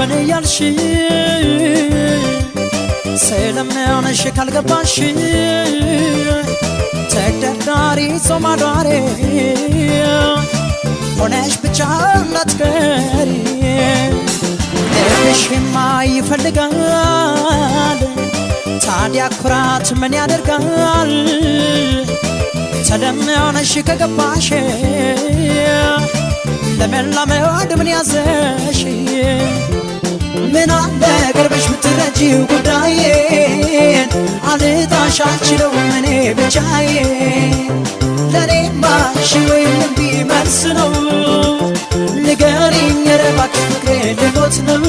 በኔ ያልሽ ስለምሆነሽ ካልገባሽ ተግደርዳሪ ጾም አዳሪ ሆነሽ ብቻ እንዳትቀሪ። ልብሽማ ይፈልጋል፣ ታዲያ ኩራት ምን ያደርጋል? ተለምነሽ ከገባሽ ለመላመድ ምን ያዘሽ? ምን አለ ቅርበሽ ብትረጂው ጉዳዬን፣ አልጣሽ አልችለውም እኔ ብቻዬን። ለእኔማ እሺ ወይም እምቢ መልስ ነው፣ ንገሪኝ ኧረ እባክሽ ፍቅሬ ልሞት ነው።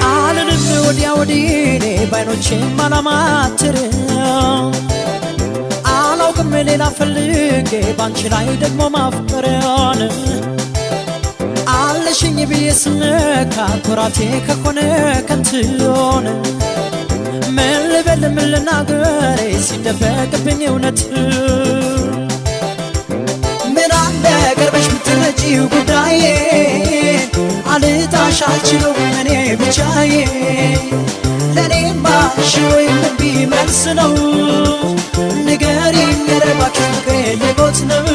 አልልም ወዲያ ወዲህ እኔ ባይኖቼም አላማትርም፣ አላውቅም ሌላ ፈልጌ ባንቺ ላይ ደግሞ ማፍቀርን። አለሽኝ ብዬ ስመካ ኩራቴ ከሆነ ከንቱን፣ ምን ልበል ምን ልናገር ሲደበቅብኝ እውነት? ምን አለ ቀርበሽ ብትረጂው ጉዳዬን፣ አልጣሽ አልችለውም እኔ ብቻዬን። ለእኔማ እሺ ወይም እምቢ መልስ ነው፣ ንገሪኝ ኧረ እባክሽ ፍቅሬ ልሞት ነው።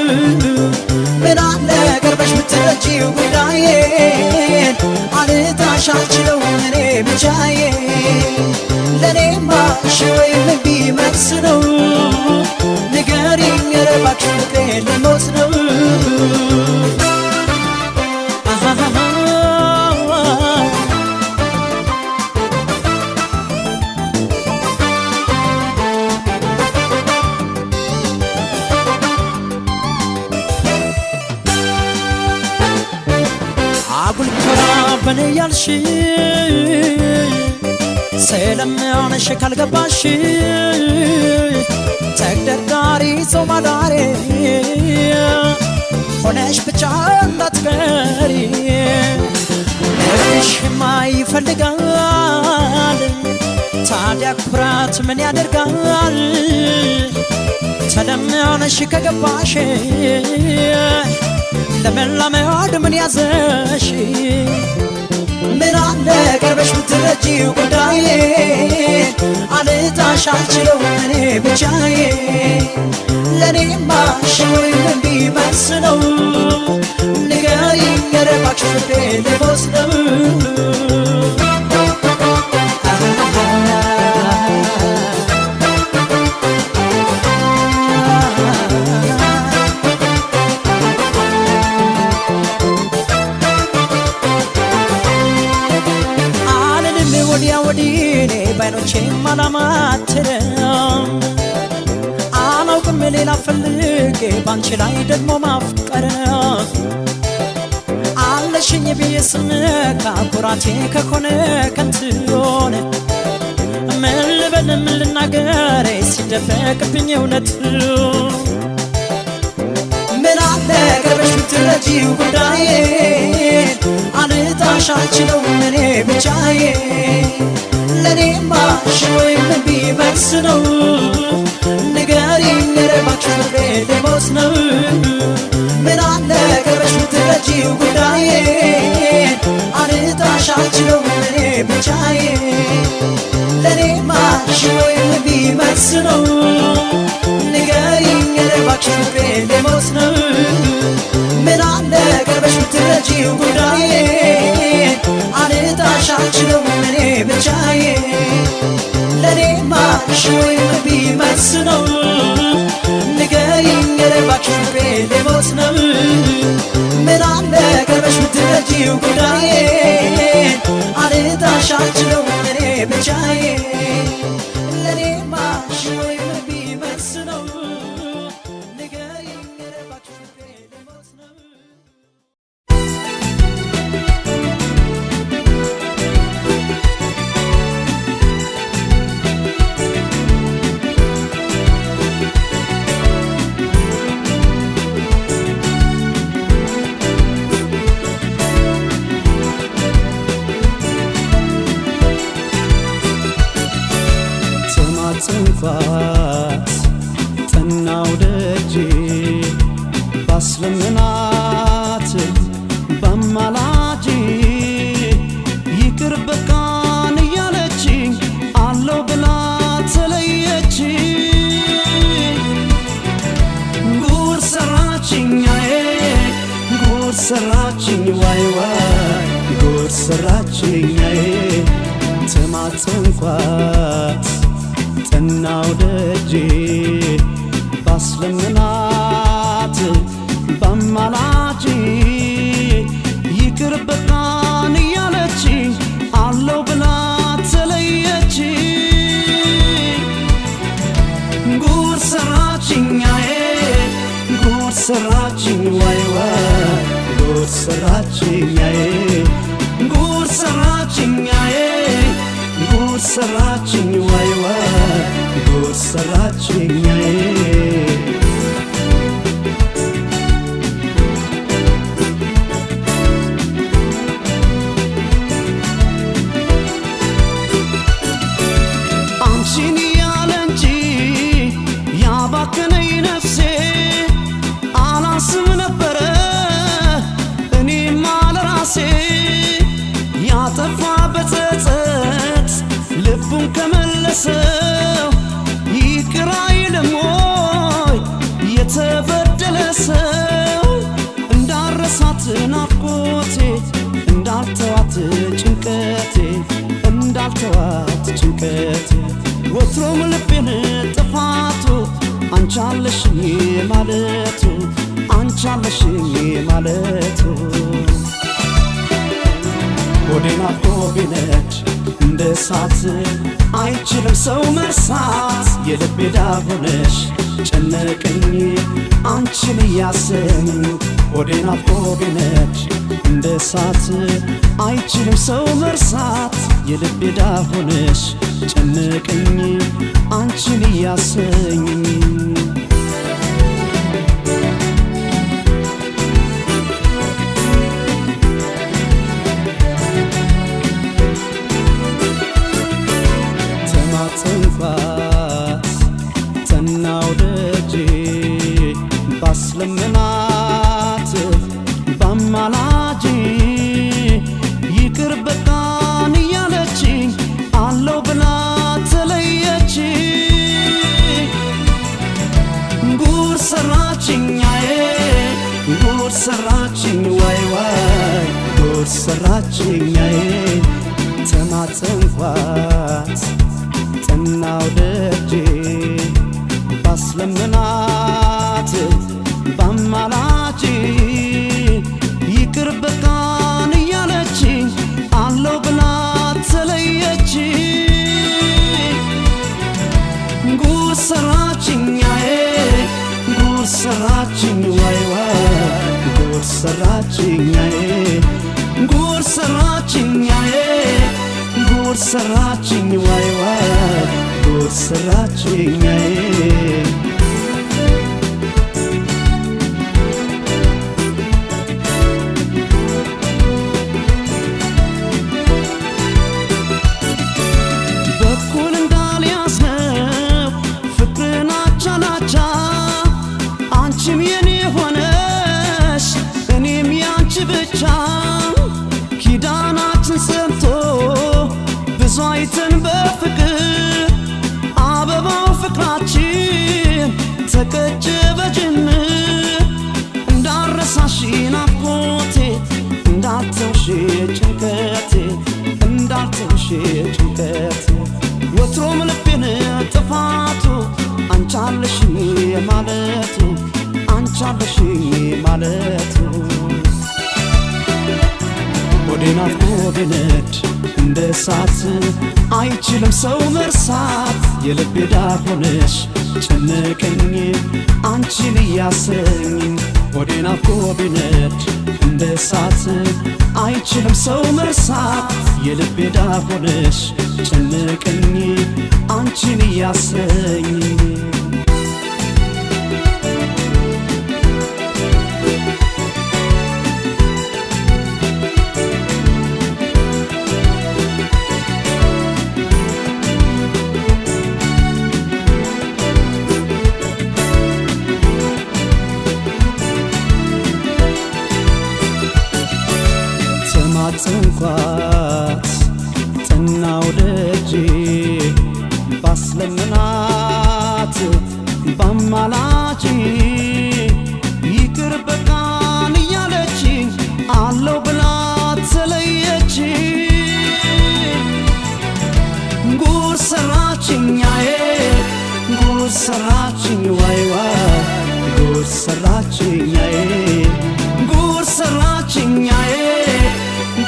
ምን አለ ቀርበሽ ብትረጂው ጉዳዬን፣ አልጣሽ አልችለውም እኔ ብቻዬን። ለእኔማ እሺ ወይም እምቢ መልስ ነው፣ ንገሪኝ ኧረ እባክሽ ፍቅሬ ልሞት ነው። አጉል ኮራ በኔ ያልሽ ስለምሆነሽ ካልገባሽ ተግደርዳሪ ጾም አዳሪ ሆነሽ ብቻ እንዳትቀሪ። ልብሽማ ይፈልጋል፣ ታዲያ ኩራት ምን ያደርጋል? ተለምነሽ ከገባሽ ለመላመድ ምን ያዘሽ? ምን አለ ቀርበሽ ብትረጂው ጉዳዬን፣ አልጣሽ አልችለውም እኔ ብቻዬን። ለእኔማ እሺ ወይም እምቢ መልስ ነው፣ ንገሪኝ ኧረ እባክሽ ፍቅሬ ልሞት ነው። አልልም ወዲያ ወዲህ እኔ ባይኖቼም አላማትርም፣ አላውቅም ሌላ ፈልጌ ባንቺ ላይ ደግሞ ማፍቀር። አለሽኝ ብዬ ስመካ ኩራቴ ከሆነ ከንቱን፣ ምን ልበል ምን ልናገር ሲደበቅብኝ እውነት? ምን አለ ቀርበሽ ብትረጂው ጉዳዬን፣ አልጣሽ አልችለውም እኔ ብቻዬን። ለእኔማ እሺ ወይም እምቢ መልስ ነው፣ ንገሪኝ ኧረ እባክሽ ፍቅሬ ልሞት ነው። ምን አለ ቀርበሽ ብትረጂው ጉዳዬን፣ አልጣሽ አልችለውም እኔ ብቻዬን። ለእኔማ እሺ ወይም እምቢ መልስ ነው፣ ንገሪኝ ኧረ እባክሽ ፍቅሬ ልሞት ነው። ምን አለ ቀርበሽ ብትረጂው ጉዳዬን፣ አልጣሽ አልችለውም እኔ ብቻዬን። ለእኔማ እሺ ወይም እምቢ መልስ ነው፣ ንገሪኝ ኧረ እባክሽ ፍቅሬ ልሞት ነው። ምን አለ ቀርበሽ ብትረጂው ጉዳዬን፣ አልጣሽ አልችለውም እኔ ብቻዬን። ለእኔማ እሺ ወይም እምቢ መልስ ነው፣ ንገሪኝ ኧረ እባክሽ ፍቅሬ ልሞት ነው። ባስለምናት በማላጅ ይቅር በቃን እያለችኝ አለው ብላ ተለየች። ጉድ ሰራችኝ አዬ ጉድ ሰራችኝ ዋይ ዋይ ጉድ ሰራችኝ አዬ ተማጸንኳት ጠናው ደጄ ባስለምናት በማላጅ ይቅር በቃን እያለችኝ አለው ብላ ተለየች። ጉድ ሰራችኝ አዬ ጉድ ሰራችኝ ዋይ ዋይ ጉድ ሰራችኝ አዬ ጉድ ሰራችኝ አዬ ጉድ ሰራችኝ ዋይ ዋይ ጉድ ሰራችኝ አዬ። አንቺን እያለ እንጂ ያባከነኝ ነፍሴ አላስብ ነበረ እኔማ ለራሴ ያጠፋ በጸጸት ልቡን ከመለሰው ይቅር አይልም ወይ የተበደለ ሰው? እንዳረሳት ናፍቆቴ እንዳልተዋት ጭንቀቴ እንዳልተዋት ጭንቀቴ ወትሮም ልቤን ጥፋቱ አንቻለሽኝ ማለቱ አንቻለሽኝ ማለቱ ሆዴን አፍቆ ቢነድ እንደ እሳት አይችልም ሰው መርሳት የልቤ ዳር ሆነሽ ጨነቀኝ አንቺን እያሰኝ ሆዴን አፍቆ ቢነድ እንደ እሳት አይችልም ሰው መርሳት የልቤ ዳር ሆነሽ ጨነቀኝ አንቺን እያሰኝ። ተማጸንኳት ጠናው ደጄ ባስለምናት በአማላጄ ይቅር በቃን እያለችኝ አለው ብላ ተለየች። ጉድ ሰራችኝ አዬ ጉድ ሰራችኝ ዋይ ዋይ ጉድ ሰራችኝ አዬ ተማጸንኳት ጠናው ደጄ ባስለምናት በአማላጄ ይቅር በቃን እያለችኝ አለው ብላ ተለየች። ጉድ ሰራችኝ አዬ ጉድ ሰራችኝ ዋይ ዋይ ጉድ ሰራችኝ አዬ ጉድ ሰራችኝ አዬ ጉድ ሰራችኝ ዋይ ዋይ ጉድ ሰራችኝ አዬ። በኩል እንዳልያዝነው ፍቅርን አቻ ላቻ አንቺም የኔ ሆነሽ እኔም ያንቺ ብቻ ኪዳናችን ጸንቶ ብዙ አይተን በፍቅር አበባው ፍቅራችን ተቀጨ በጅምር እንዳረሳሽ ናፍቆቴ እንዳልተውሽ ጭንቀቴ እንዳልተውሽ ጭንቀቴ ወትሮም ልቤን ጥፋቱ አንቻለሽኝ ማለቱ አንቻለሽኝ ማለቱ ሆዴን አፍቆ ቢነድ እንደ እሳት አይችልም ሰው መርሳት የልቤ ዳር ሆነሽ ጨነቀኝ አንቺን እያሰኝ ሆዴን አፍቆ ቢነድ እንደ እሳት አይችልም ሰው መርሳት የልቤ ዳር ሆነሽ ጨነቀኝ አንቺን እያሰኝ። ሰራችኛዬ ጉድ ሰራችኛዬ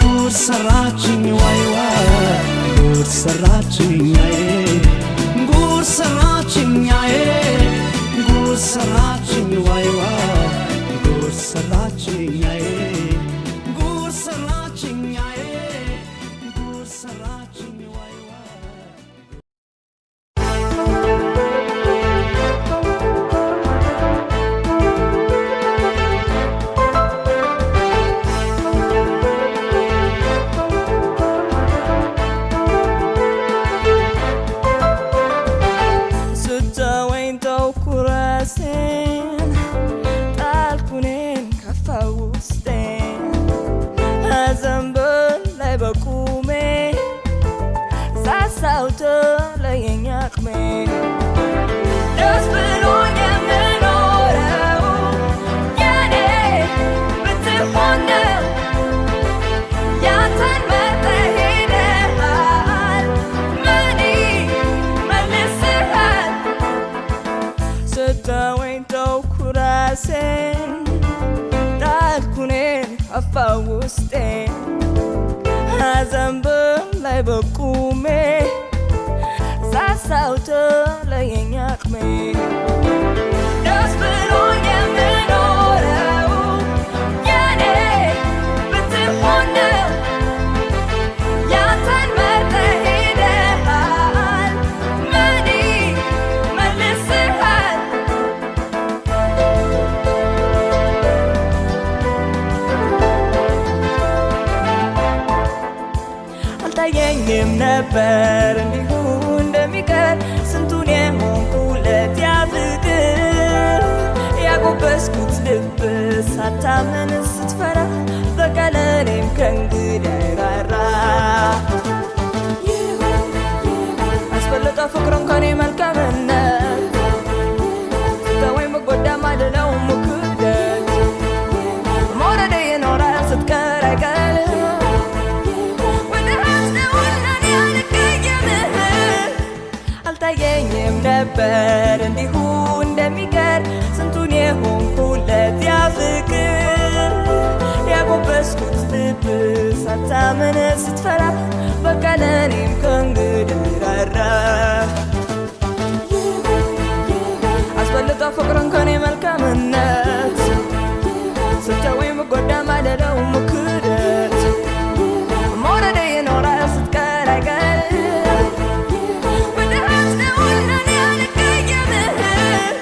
ጉድ ሰራችኝ ዋይ ዋይ ጉድ ሰራችኛዬ ጉድ ሰራችኛዬ ጉድ ሰራችኝ ዋይ ዋይ ጉድ ሰራችኛዬ ጉድ ሰራችኛዬ ጉድ ሰራችኝ ዋይ ዋይ። ስተወኝ ተውኩ ራሴን፣ ጣልኩ እኔን ከፋ ውስጤን፣ ሐዘን በላይ በቁሜ ሳሳው ተለየኝ አቅሜ። ደስ ብሎኝ የምኖረው የኔ ብትሆን ነው፣ ያንተን መርጠህ ሄደሃል፣ ምን ይመልስሃል? ስተወኝ ተውኩ ራሴን፣ ጣልኩ እኔን ከፋ ውስጤን፣ ሐዘን በላይ በቁሜ ሳሳው ተለየኝ አቅሜ። ደስ ብሎኝ የምኖረው የኔ ብትሆን ነው፣ ያንተን መርጠህ ሄደሃል፣ ምን ይመልስሃል? አልታየኝም ነበር እንዲሁ እንደሚቀር፣ ስንቱን የሆንኩለት ያ ፍቅር፣ ያጎበስኩት ልብ ሳታምን ስትፈራ፣ በቃ ለእኔም ከእንግዲህ አይራራ። አስበለጠ ፍቅርን ከኔ መልካምነት፣ ስተወኝ ብጎዳም አይደለውም ክደት፣ መውደዴ ይኖራል ስትቀር አይቀርም፣ አልታየኝም ነበር እንዲሁ እንደሚቀር፣ ስንቱን የሆንኩለት ያ ፍቅር፣ ያጎበስኩት ልብ ሳታምን ስትፈራ፣ በቃ ለእኔም ከእንግዲህ ራራ። አስበልጦ ፍቅርን ከኔ መልካምነት፣ ስተወኝ ብጎዳም አይደለውም ክደት፣ መውደዴ ይኖራል ስትቀር አይቀርም፣ ወደሃት ነውና እኔ አልቀየምህም።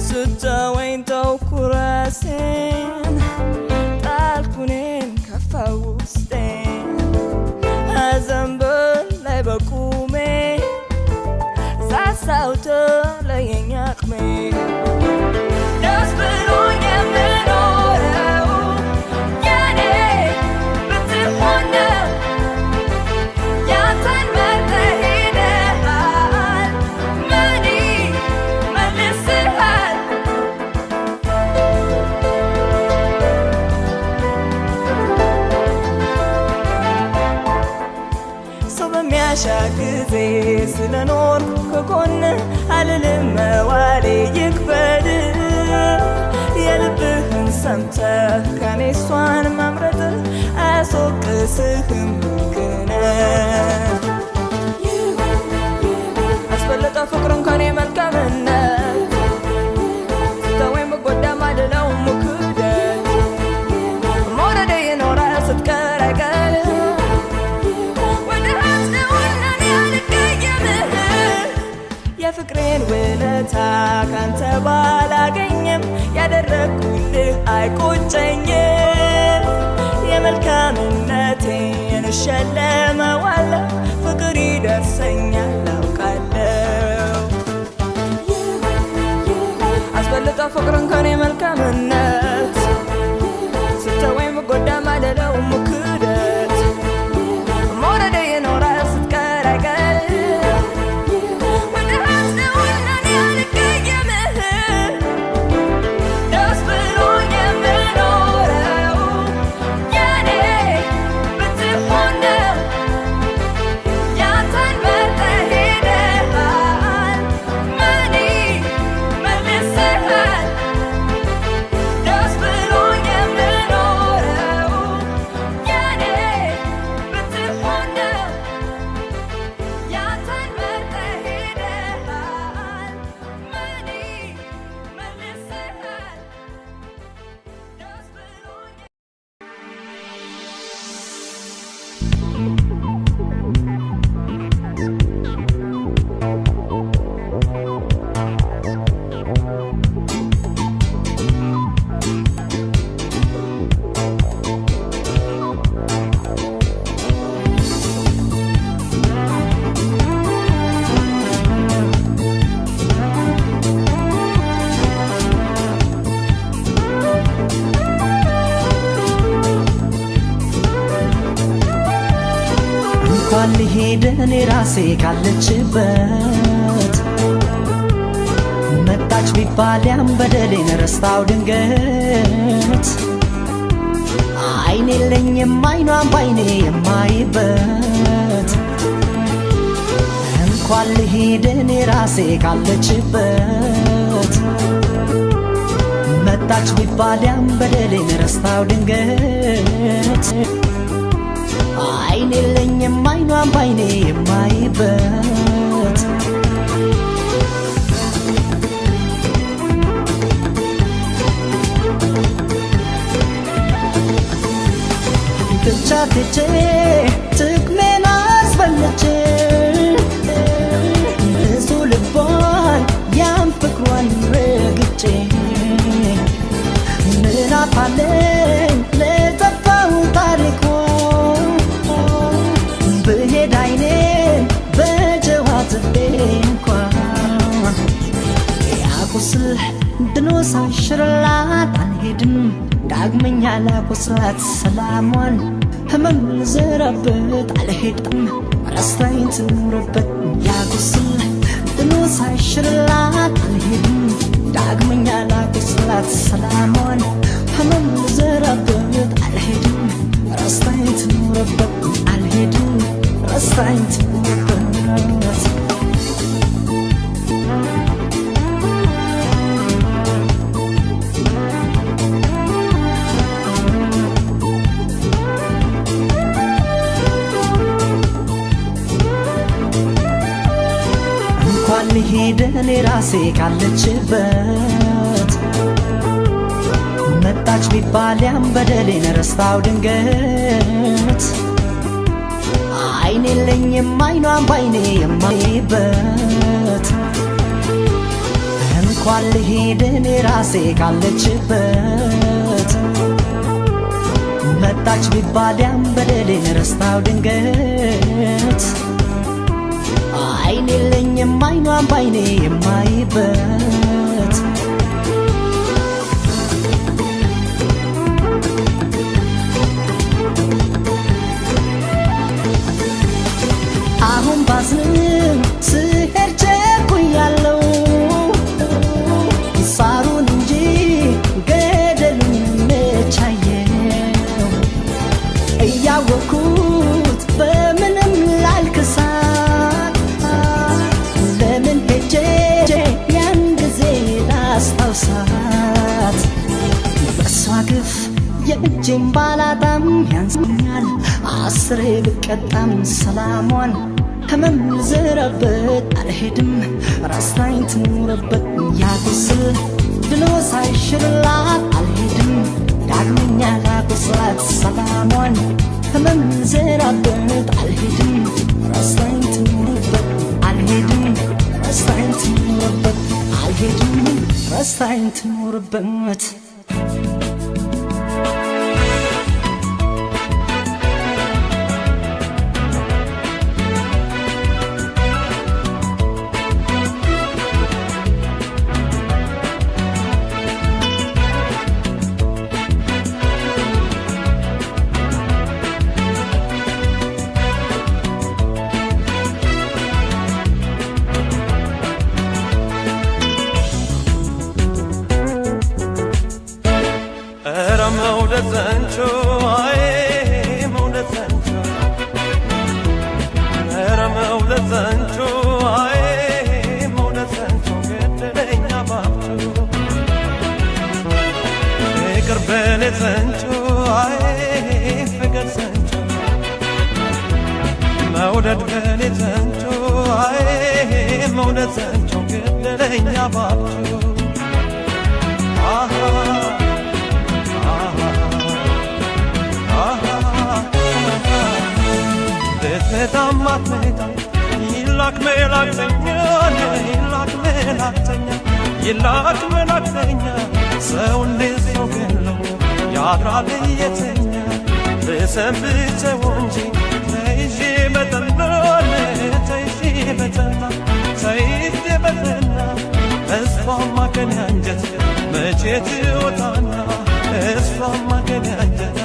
ስተወኝ ተውኩ ራሴን፣ ጣልኩ እኔን ከፋ ውስጤን፣ ሐዘን በላይ በቁሜ ሳሳው ተለየኝ አቅሜ። ደስ ብሎኝ የምኖረው የኔ ብትሆን ነው፣ ያንተን መርጠህ ሄደሃል፣ ምን ይመልስሃል? ሰው በሚያሻ ጊዜ ስለኖርኩ ከጎን አልልም መዋሌ ይክበድ፣ የልብህን ሰምተህ ከኔ እሷን መምረጥ አያስወቅስህም ልክ ነህ። አስበለጠ ፍቅርን ከኔ መልካምነት፣ ስተወኝ ብጎዳም አይደለውም ክደት፣ መውደዴ ይኖራል ስትቀር አይቀርም፣ ወደሃት ነውና እኔ አልቀየምህም። የፍቅሬን ውለታ ካንተ ባላገኝም ያደረግኩልህ አይቆጨኝም፣ የመልካምነቴን እሸለመዋለሁ፣ ፍቅር ይደርሰኛል አውቃለሁ። አስበልጦ ፍቅርን ከኔ መልካምነት፣ ስተወኝ ብጎዳም አይደለውም ክደት፣ መውደዴ ይኖራል ስትቀር አይቀርም፣ ወደሃት ነውና እኔ አልቀየምህም። እንኳን ልሄድ እኔ ራሴ ካለችበት መጣች ቢባል ያም በደሌን ረስታው ድንገት አይን የለኝም አይኗን ባይኔ የማይበት እንኳን ልሄድ እኔ ራሴ ካለችበት መጣች ቢባል ያም በደሌን ረስታው ድንገት አይን የለኝም አይኗን ባይኔ የማይበት ብቻ ትቼ ጥቅሜን አስበልቼ ብዙ ልቧን ያን ፍቅሯን ረግጬ ምን አፋለኝ ለጠፋው ታሪኳ ብሄድ አይኔን በጨው አጥቤ እንኳ ያቁስል ድኖ ሳይሽርላት አልሄድም ዳግመኛ ላቁስላት ሰላሟን ህመም ልዘራበት አልሄድም ረስታኝ ትኑርበት ያቁስል ድኖ ሳይሽርላት አልሄድም ዳግመኛ ላቁስላት ሰላሟን ህመም ልዘራበት አልሄድም ረስታኝ ትኑርበት አልሄድም ረስታኝ ትኑርበት። እንኳን ልሄድ እኔ ራሴ ካለችበት መጣች ቢባል ያም በደሌን ረስታው ድንገት አይን የለኝም አይኗን ባይኔ የማይበት እንኳን ልሄድ እኔ ራሴ ካለችበት መጣች ቢባል ያም በደሌን ረስታው ድንገት አይን የለኝም አይኗን ባይኔ የማይበት አሁን ባዝንም ስሄድ ቸኩያለሁ ሳሩን እንጂ ገደሉን መቻየው እያወኩት በምንም ላልክሳት ለምን ሄጄ ያን ጊዜ ላስታውሳት በእሷ ግፍ የእጄን ባላጣም ያንስኛል አስሬ ብቀጣም ሰላሟን ህመም ልዘራበት አልሄድም ረስታኝ ትኑርበት ያቁስል ድኖ ሳይሽርላት አልሄድም ዳግመኛ ላቁስላት ሰላሟን ህመም ልዘራበት አልሄድም ረስታኝ ትኑርበት አልሄድም ረስታኝ ትኑርበት አልሄድም ረስታኝ ትኑርበት። ኧረ መውደድ ዘንቾ አይ መውደድ ዘንቾ ኧረ መውደድ ዘንቾ አይ መውደድ ዘንቾ ገደለኛ ባብቶ ፍቅር በኔ ዘንቾ አይ ፍቅር ዘንቾ መውደድ በኔ ዘንቾ አይ መውደድ ዘንቾ ገደለኛ ባብቶ አሃ ብትመጣም አትመጣም ይላክ መላክተኛ ይላክ መላክተኛ ይላክ መላክተኛ ሰው እንዴት ሰው ገሎ ያድራል እየተኛ ልሰንብተው እንጂ ተይዤ በጠና ተይዤ በጠና ተይዤ በጠና እሷማ ከኔ አንጀት መቼ ትወጣና እሷማ ከኔ አንጀት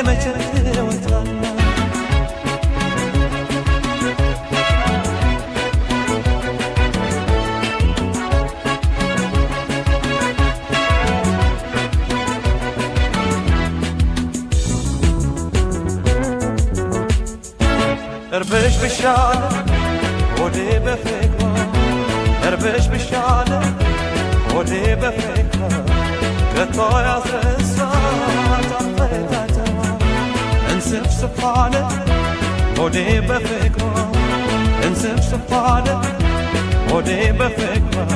መቼ ትወጣና። እርበሽብሻለ ሆዴ በፍቅሯ እርበሽብሻለ ሆዴ በፍቅሯ ከቶ ያስረሳት አፈጣጠሯ እንስፍስፍ አለ ሆዴ በፍቅሯ እንስፍስፍ አለ ሆዴ በፍቅሯ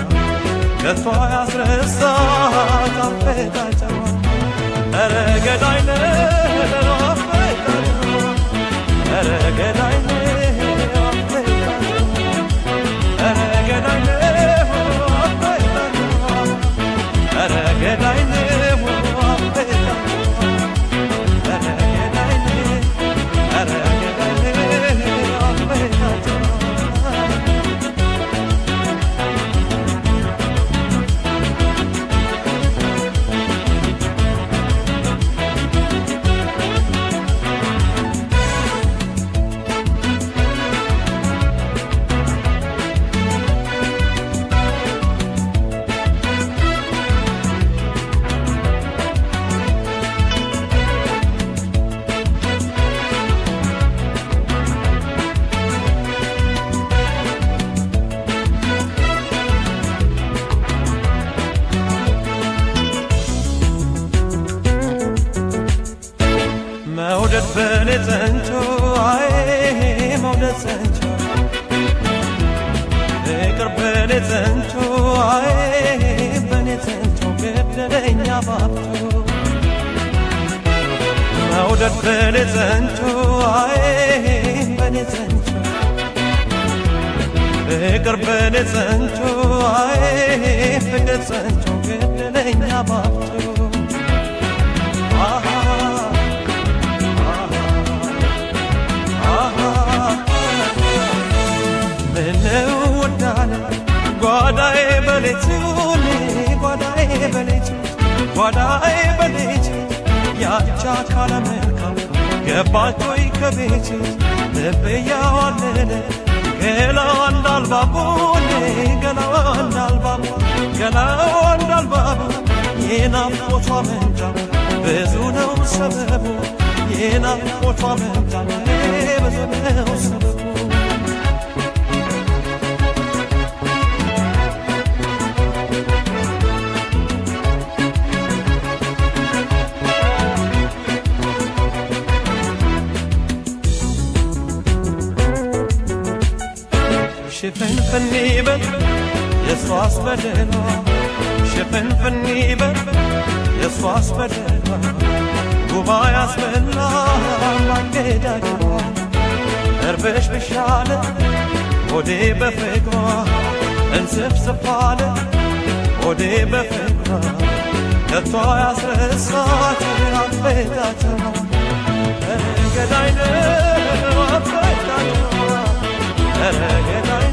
ከቶ ያስረሳት አፈጣጠሯ ኧረ ገዳይ ነው አፈጣጠሯ ኧረ ገዳይ ነው አፈጣጠሯ ኧረ ገዳይ ነው አፈጣጠሯ ኧረ ገዳይ ነው አፈጣጠሯ ኧረ ገዳይ ነው ኧረ ገዳይ ነው አፈጣጠሯ። መውደድ በኔ ጸንቶ አይ መውደድ ጸንቶ ፍቅር በኔ ጸንቶ አይ በኔ ጸንቶ ገደለኝ አባብቶ መውደድ በኔ ጸንቶ አይ በኔ ጸንቶ ፍቅር በኔ ጸንቶ አይ ፍቅር ጸንቶ ገደለኝ አባብቶ አሃ ምነው ወዳለ ጓዳዬ በሌቱ ጓዳዬ በሌቱ ጓዳዬ በሌቱ ያቻ ካለ መልካም ገባች ወይ ከቤቱ ልቤ ያዋለለ ገላዋ እንዳልባቡ ገላዋ እንዳልባቡ ገላዋ እንዳልባቡ የናፍቆቷ መንጫ ብዙ ነው ሰበቡ የናፍቆቷ መንጫ ብዙ ነው ሰበቡ። ሽፍንፍን ይበል የሷስ በደሏ ሽፍንፍን ይበል የሷስ በደሏ ጉባ ያስበላ ማንገዳገዷ እርበሽብሻለ ሆዴ በፍቅሯ እንስፍስፍ አለ ሆዴ በፍቅሯ ከቶ ያስረሳት አፈጣጠሯ ኧረ ገዳይ ነው አፈጣጠሯ ኧረ ገዳይ